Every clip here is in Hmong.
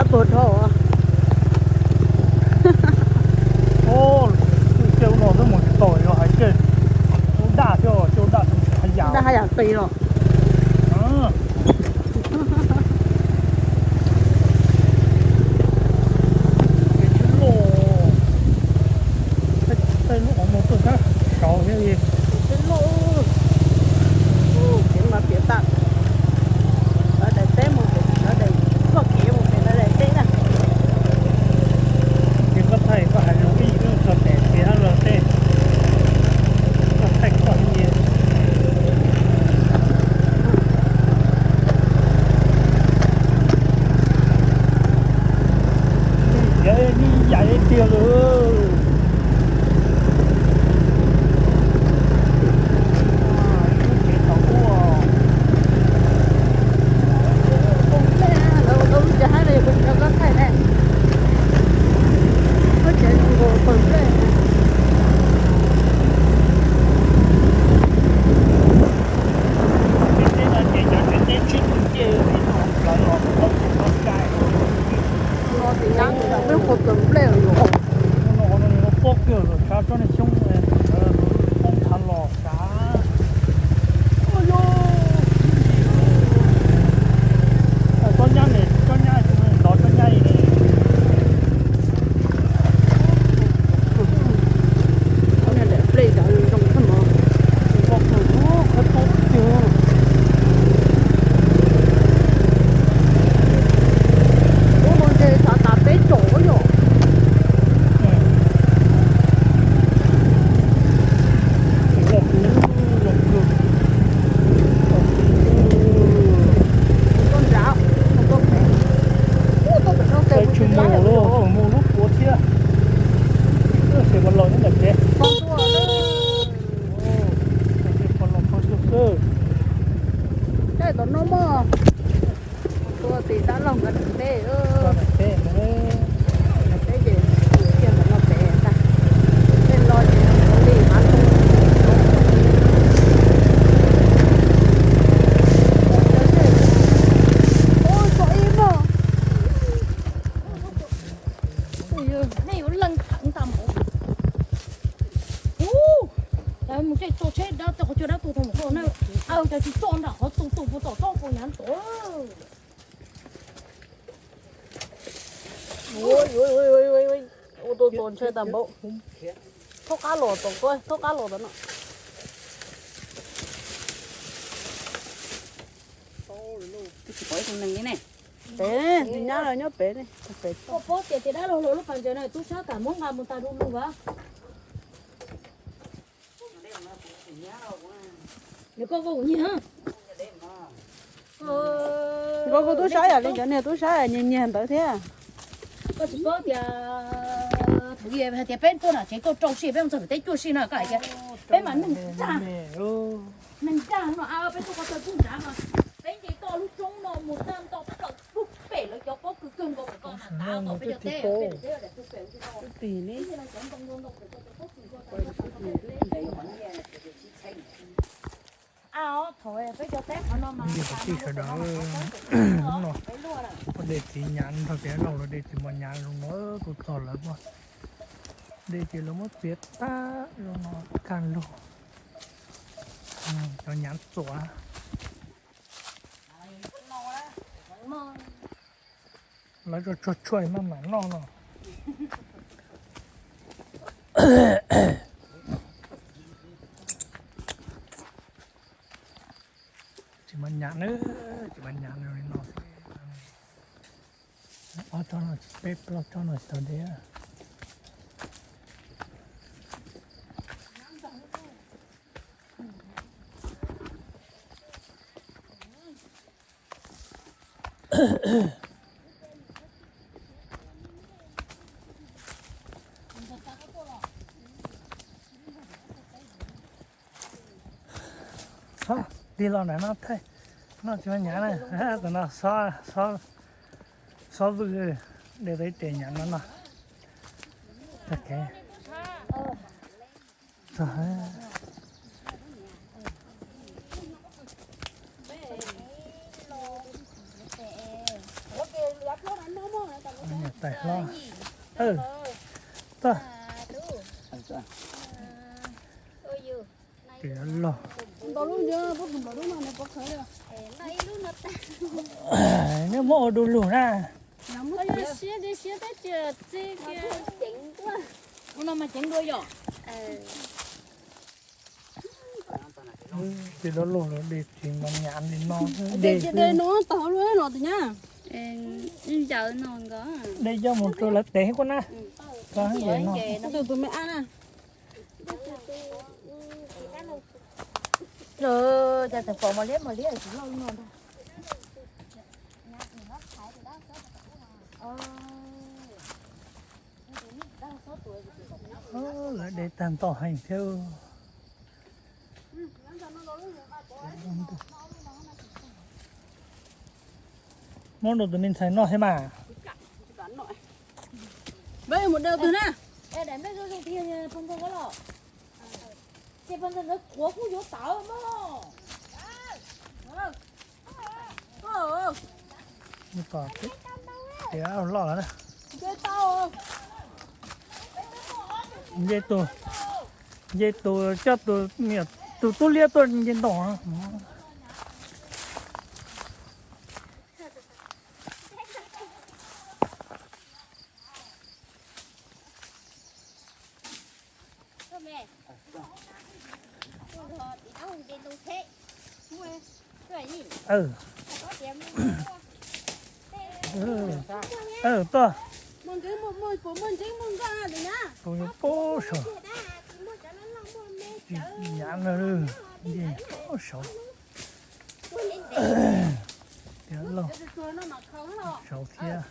Tuag dhau. Ub, caij ub no twb mus tsis tau, yog hais caij ub daj thiab, caij ub daj, daj haj yam qis los. Tej lub qhov muag tuaj sab saud thiab li. Kev mas piav tag, lawv daim teb mus pem, lawv daim txoj kev mus pem lawv daim teb na. Ces koj thaij koj hais lus ib yam li txoj kev ces hab los tej, koj thaij koj ib yam. Yam ib tiag lawm. Lub tsev tau ub. Lawv ua tau lub tsev haib no yog kuv tsis nrog koj thaij ne. Lub tsev zoo nkaus pawg nplej. Tej teb no ces cov tsev teb tsib tug ncej li no lawv los tau tus no cai. No ces nyab tus peb qhuav pawg nplej los. No pob kiag los sav tsob niag xyoob, poob thav los sav. Tsob nyab ne, tsob nyab, ntov tsob nyab li ne. Nplej zoo zoo. Ub, no ntshe xav tas peb tsom yom. Tsis mus lawm, tsis mus lub puav thiab. Ces los nyob ntawm kev. Caij tom no mog. Tuaj tim dab laug nkawd daim teb. Daim teb ces cia ntawm no pem tag. Tej no ces li hav zoov. Ua tso ib mog. Nej yuav leej heev tas npaum. Ub, mus caij tso tsheb dab, qhov chaw dab tuag tau mus tso na. Aw, cas tsis tso nram qhov tu tu puas tom tsob puas nyav tom. Ua tus tus ntshai tas npaum. Thaub qab los tom ko, thaub qab los tom no. Pem, tus nyab los nyob pem ne, pem. Koj paub tias tias dab laug lub pas ntses no tub sab kam muab nqa mus tas du lug as. Nws koj koj kuv nyiag. Koj kuv tub sab yam li cov niag tub sab nyiag nyiag ntawd thiab. Koj tsis paub tias thaum hais tias peb tuaj nram tsev tuaj rau si, peb mus txog pem teb cuaj si no koj hais tias peb mas neeg dag, neeg dag no, peb tuaj qhov chaw tub nrad mas peb nce toj lub roob no mus tag nto plaws lub pem lawv cov pob kws kawg nkaus pem ko mas tav nkaus peb cov teb, peb cov teb daim pem ub no. Twb tig ne. Twb tig ne. A, thaum peb cov teb qhov no mas tij sawv daws, hnub no ua dej txiv nyav nrog tias laug los dej tsis muaj nyav zoo no, kuj txog lawv muab dej ces lawv muab txiav tag zoo no, kaj lug cov nyav txuas. Lawv tsuag tsuag maj mam noj no. Tsis muaj nyav na, tsis muaj nyav li no. Ob tsob no, peb plaub tsob no tsis tau deb. Txhob tig los ntawm no thaij, no tsis muaj nyav na, tam no xob vwj de tau ib tes nyav no no. Los, tag, tiav los. Nej muab ua du lug na. Ces lub lub de tsis mas nyam li no. De no tag lub no tus nyab. De coj mus rau lawv tev kuj na. Tus me ab na. Cas tseem pom mos liab mos liab tsis loj li no ntag. Lawv de tag nto heev thiab. Muab rau tus me ntxhais noj thiab mas. Peb mus daws twg na? Ces pos ntxawg ntawd qhuav kuj yuav tawv mog. Tiav loj lawm na. Nce tus, nce tus coj tus, tus tub liab tuaj nce ntaus. Tuaj, tus yuav pub saum. Nyav no, nce pub saum. Tiav loj saud thiab.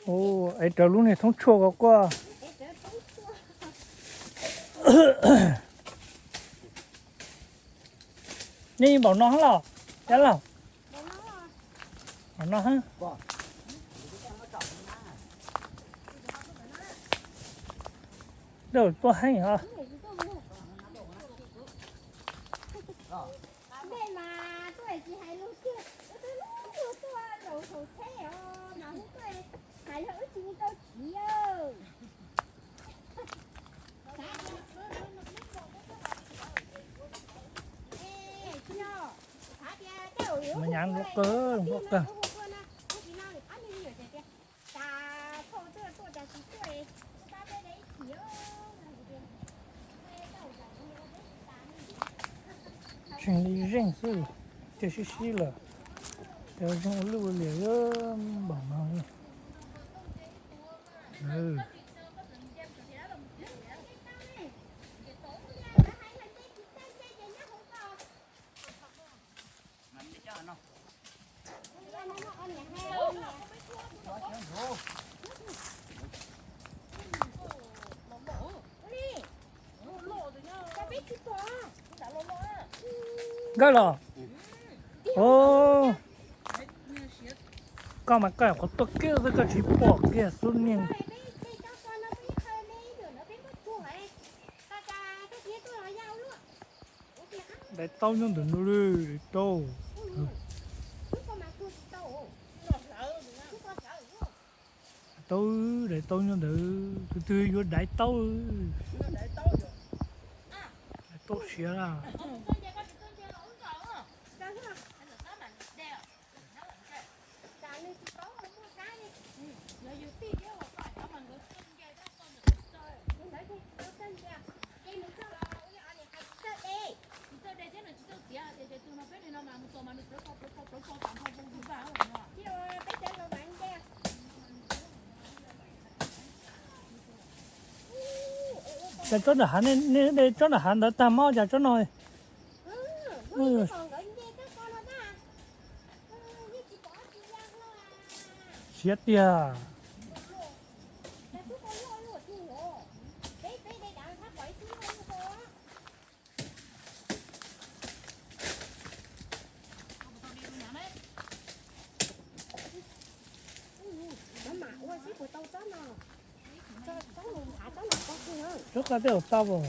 Ua, es raws lub niag thoob tshuaj ko quaj. Nej npaum no los, cab los. Npaum no. Dawm tuaj heev os. Ntej mas tuaj tsis hais lus kiag, wb twb hlub tuaj zaum saum tsheb os mas hu tuaj hais yog wb tsis mus tau tsev. Nyav npua qawg npua qawg. Tseem li zeej xwb, cia sib sib lawm. Cov zeej ua lwj ua liam npaum no. Nkawd los. Koj mas koj qhuav tuaj kiag xwb koj tsis pom kiag xub niag. Daim taub nyob ntawm no li, daim taub. Taub, daim taub nyob ntawd, tus twg yuav daim taub. Daim taub siav na. Cas tsob nram hav, nej de tsob nram hav ntawd tag mob cas tsob no siav tiag. Tsob ko tej zaum tau as.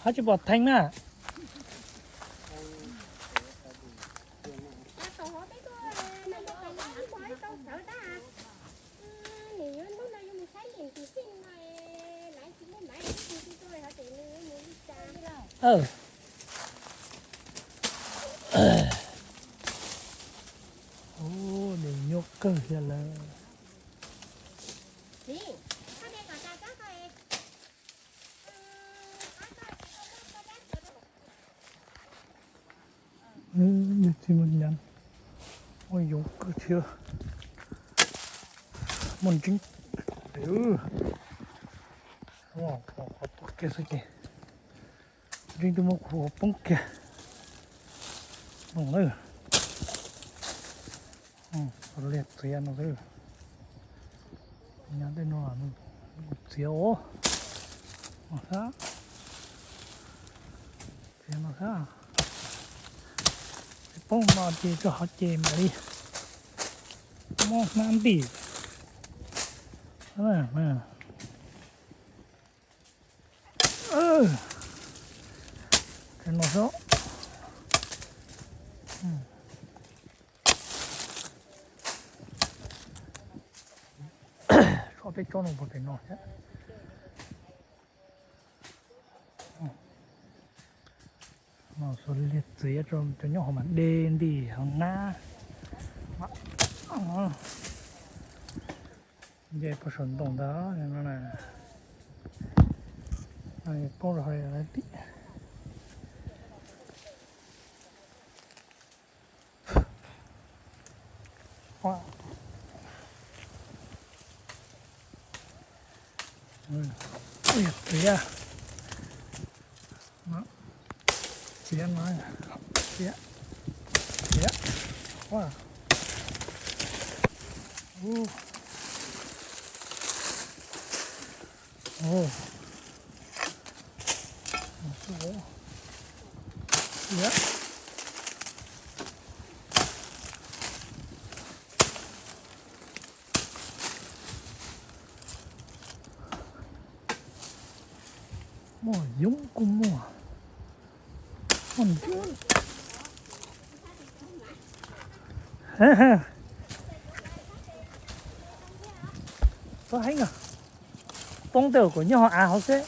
Hab tsis pom theej na. Ub, nws nyuaj kawg thiab lawm. Yog tsis muaj nyab, muaj yoov kawg thiab. Muaj ntseeb, qhov poob kiag xwb ces, ntseeb twb muab qhov poob kiag. Liaj txiav no xwb. Nyab tej no txiav os. No xwb. Txiav no xwb. Poob no ces rau hauv ces mam li muab hnab ntim. Txiav no xwb. Tso peb tsob no puag pem no thiab. No xws li txiav rau cov nyob hauv mas de ntim hauv hnab. Nce puag saum ntoo ntawd no na. Poob rau hauv tim. Txiav, txiav no, txiav, txiav. Muaj yoov kuj muaj. Muaj ntsuab. Txhob heev os. Poob tej uas kuv nyob hauv av hauv xwb.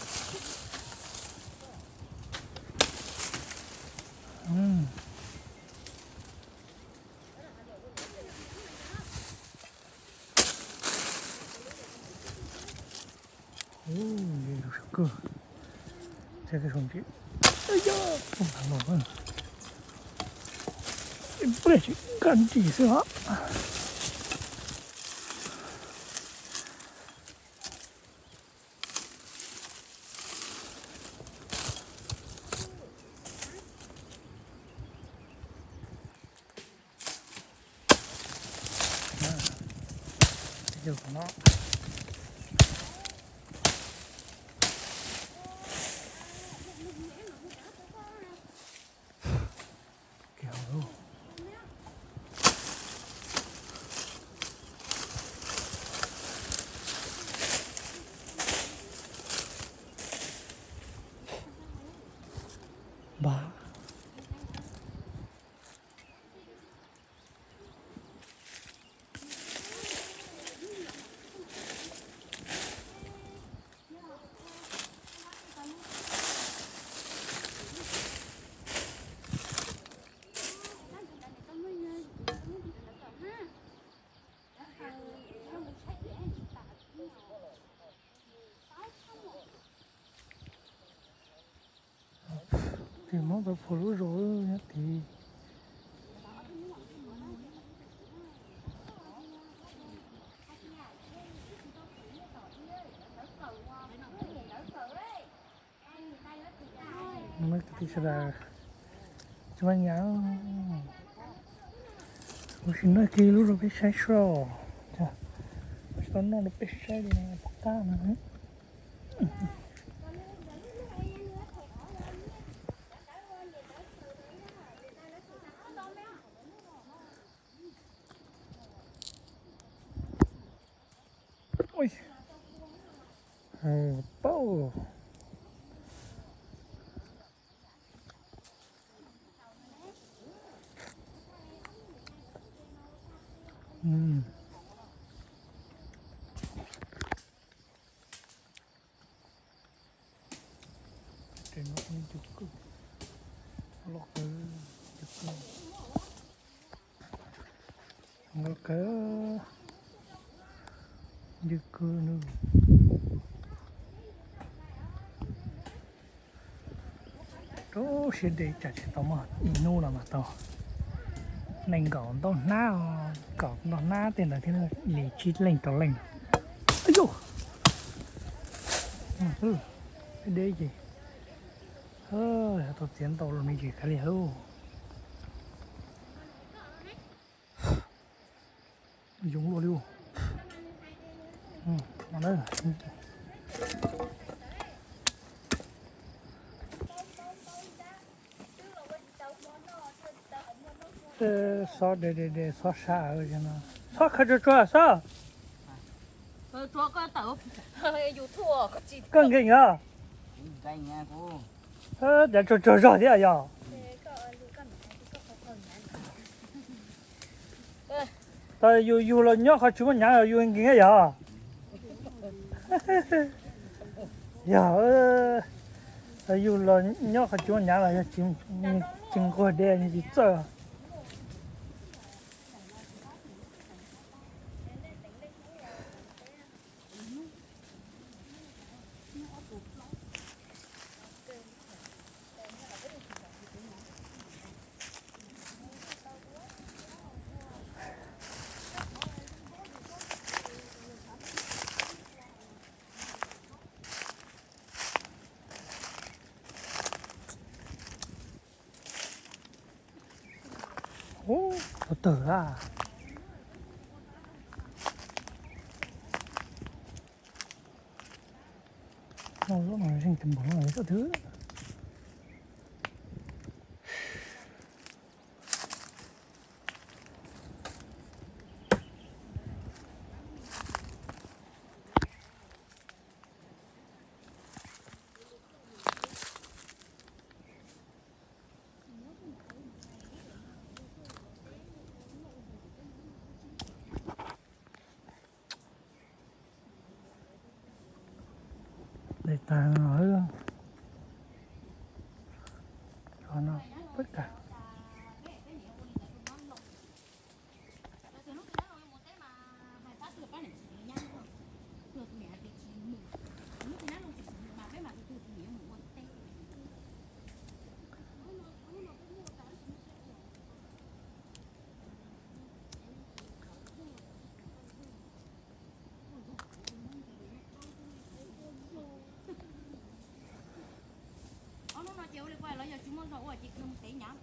Ub, zoo sab kawg. Txog kev soo ntsis. Ib pliag tsis nkag ntsis xwb os. Npam. Tes mob tau phuam lub zos nyob tid. Kwv tij sawv daws, tsis maj nyas, Sim no kiag lub rau peb saib soj. Tsis tau noj rau peb saib li, pom qab no. Pauj. Ncw kwj, ncw kwj, ncw kwj, ncw kwj nws. Rau siab dej tsam tsis tau muaj ib hnub no mas tau nees nkaum ntau hnab, kaum ntau hnab tej ntawd thiab, li tsib leej rau leej. Deb ces tau txiav ntau los me ntsis kav liam. Yoov luaj li. Xob de de de, xob sab no. Xob khaws tsuag tsuag xob. Koj nkees os. Dev tsuag tsuag zog thiab yog. Yus, yus los nyob qhov tsis muaj nyav yus nkees yog. Yog, yus los nyob qhov tsis muaj nyav los yog tsis nquag dej tsis txawj. Ub, tawg tawg a. Noj zaub no zeeg tes npaum no txoj twg. Dej tag no, no peb tag. Ob hnub no ces ua li ko los yog tsis muaj zog ua ces kawg mus tev nyav.